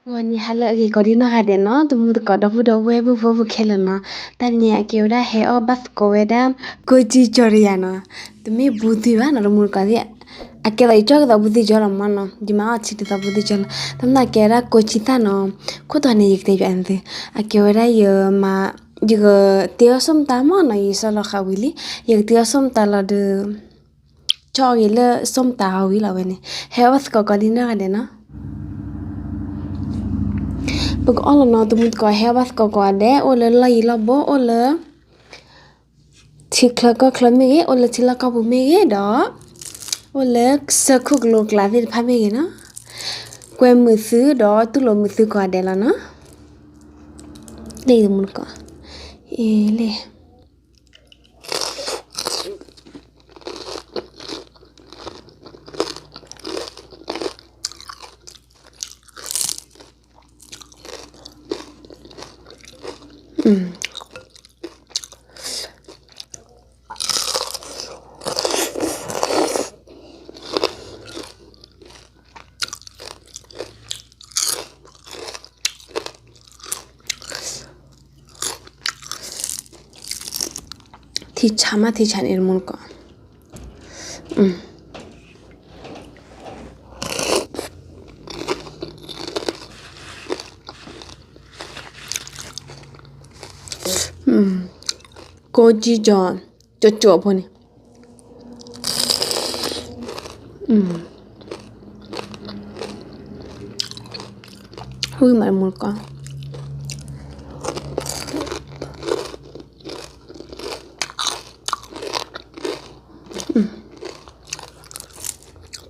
ဂီၤနံၤဟါလၢအဂ့ၤကိးဒံနီၢ်ဂၤဒဲးနီၤ, တမူတကိးဒီပုၢ်ဒီဝဲၢ် ပုၢ်ဖိဝဲၢ်ဖိခဲလၢာ်နီၤ, တနံၤအံၤအကဲဝဲဒၣ်ဟဲအီၣ်ဘၣ်သကိးဝဲဒၣ် ကိၣ်ကၠံကၠီတယၤနီၤ, တမ့ၢ်ဘူးသံးဘၣ်နီၤ တမူတကိးသ့ၣ်, အကဲသိးယကၠီကသိးဘူးသံးကၠီလီၤမးနီၤ, ယမၤအီၣ်ထံဒ်သိးဘူးသံးကၠီလီၤ, တမ့ၢ်အကဲဝဲဒၣ်ကိၣ်ကၠံသၣ်နီၤ, ခိၣ်တီန့ၣ် ယကတဲယၤသု, အကဲဝဲဒၣ်ယမၤ, ယကတ့အီၣ်စိၣ်မတၤမးနီၤ, ယဆီလီၤဃာ်ဝံၤလံ, ယကတ့အီၣ်စိၣ်မတၤလီၤဒီး ကၠီအီၣ်ဂ့ၤလၢစိၣ်မတၤအီၤဝံၤလီၤဝဲန့ၣ်, ဟဲအီၣ်ဘၣ်သကိးကိးဒံနီၢ်ဂၤဒဲးနီၤ. ပကအီၣ်လီၤနီၤ တမူတကိး ဟဲအီၣ်ဘၣ်သကိးကိးဂၤဒဲး, အိၣ်လၢလီၢ်ယံၤလီၢ်ဘူး, အိၣ်လၢ ထံချၢကီၢ်ချၢမ့ၢ်ဂ့ၤ, အိၣ်လၢထံလီၢ်ကီၢ်ပူၤမ့ၢ်ဂ့ၤဒီး အိၣ်လၢကစၢၢ်ခိၣ်ကလိကျါသ့ၣ်တဖၣ်မ့ၢ်ဂ့ၤနီၤ, ကွဲမုာ်သုဒီးတူၢ်လိာ်မုာ်သုကိးဂၤဒဲးလီၤနီၤ. လ့ၣ်တမူတကိး, အ့လ့ၣ် ထံဆး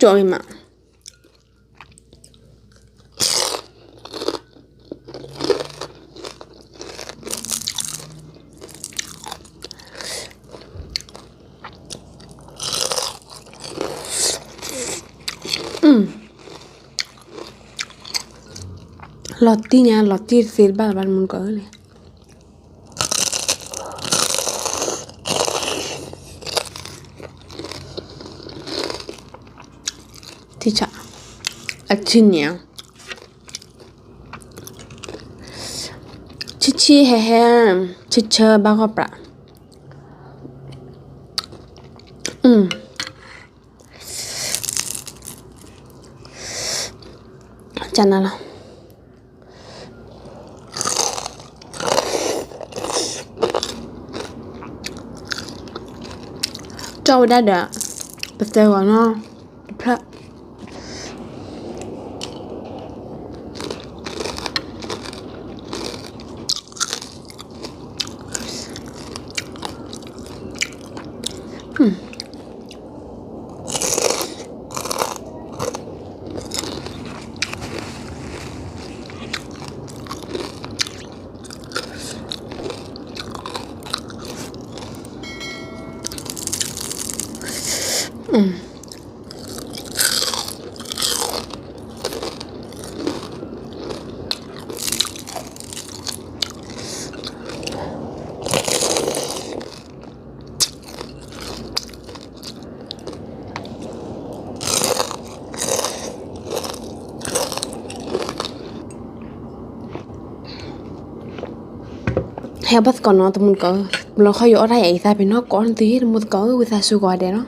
မး ထံဆးန့ၣ် တမူတကိး, ကိၣ်ကၠံကၠီ, ကၠီကၠီဖိန့ၣ်, ဝံၤမး တမူတကိး, ကၠီဂ့ၤမး လီၤတံၢ်ညါ လီၤတံၢ်တသ့တဘၣ်လၢၤဘၣ် တမူတကိးဧၢန့ၣ်, ထံဆး, အထံန့ၣ် ဆံဆံဟဲဟဲ, ဆံဆံဘၣ်ဂီၢ်ပြး, ကနၤလီၤ, ကၠီဝဲဒၣ်ဒီး ပတဲဂီၤနီၤ တဖျၢၣ် ဟဲဘၣ်သကိးနီၤ တမူတကိး, ဘျီဃီယအီၣ်တၢ်ယၤအံၤသးပ့ၤနီၣ်ကိးနသု တမူတကိးဧၢ ဝံသးစူၤကိးဂၤဒဲးနီၤ.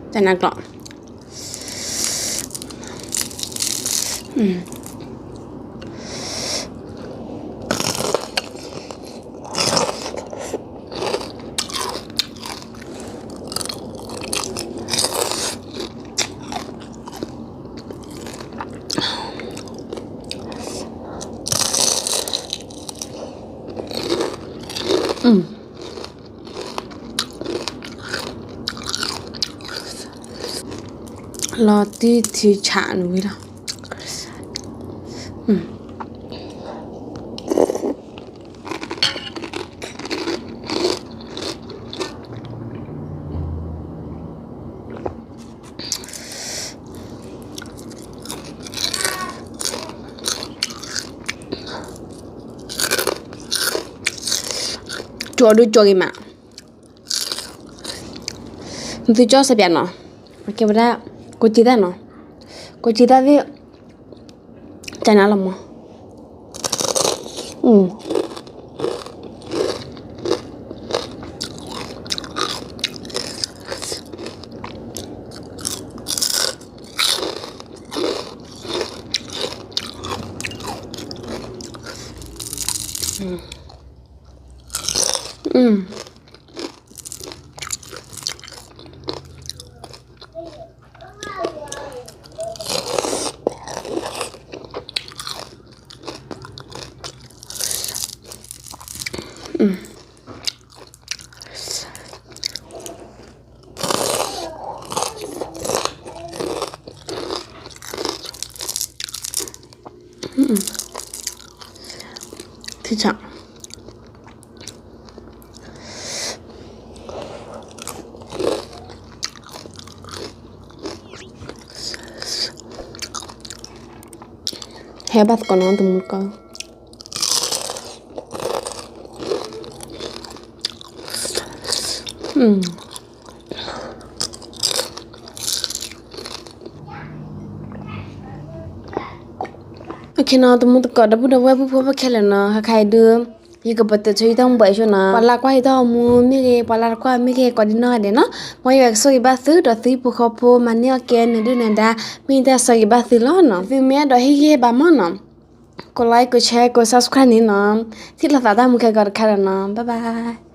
တနၤကျိး လီၤတံၢ်ထံဆးန့ၣ်ဝံၤလီၤ. ကၠီဒုကၠီဂ့ၤမး, သုကၠီစပျးနီၤ, ကဲဝဲဒၣ်, ကိးက့ၤတၢ်နီၤ, ကိးက့ၤတၢ်သ့ၣ်, ကနၤလီၤမး.ဟဲဘၣ်သကိးနီၤ တမူတကိး. OK နီၤ တမူတကိး ဒီပုၢ်ဒီဝဲၢ် ပုၢ်ဖိဝဲၢ်ခဲလၢာ်နီၤ, ခါခါအံၤဒုး ယကပတုာ်ဆိယတၢ်မူဘၣ်အံၤဆိနီၤ, ပှၤလၢကွၢ်ယတၢ်အိၣ်မူမ့ၢ်ဂ့ၤ, ပှၤလၢတကွၢ်မ့ၢ်ဂ့ၤ, ကိးဒံနီၢ်ဂၤဒဲးနီၤ, မ်ယွၤကဆိၣ်ဂ့ၤဘၣ်သု ဒီးသုဟံၣ်ဖိဃီဖိ မၤန့ၢ်အီၣ်ကဲနၢၤဒုၣ်နၢၤဒါ, မ့ၢ်ယတၢ်ဆိၣ်ဂ့ၤဘၣ်သုလီၤနီၤ. သုမ့ၢ်အဲၣ်ဒိးဟ့ၣ်ဂံၢ်ဟ့ၣ်ဘါမးနီၤ, ကိး like ကိး share ကိး subscribe န့ၣ်နီၤ, ထံၣ်လိာ်သးတၢ်မူခဲကိးတခါဒီးနီၤ, bye bye.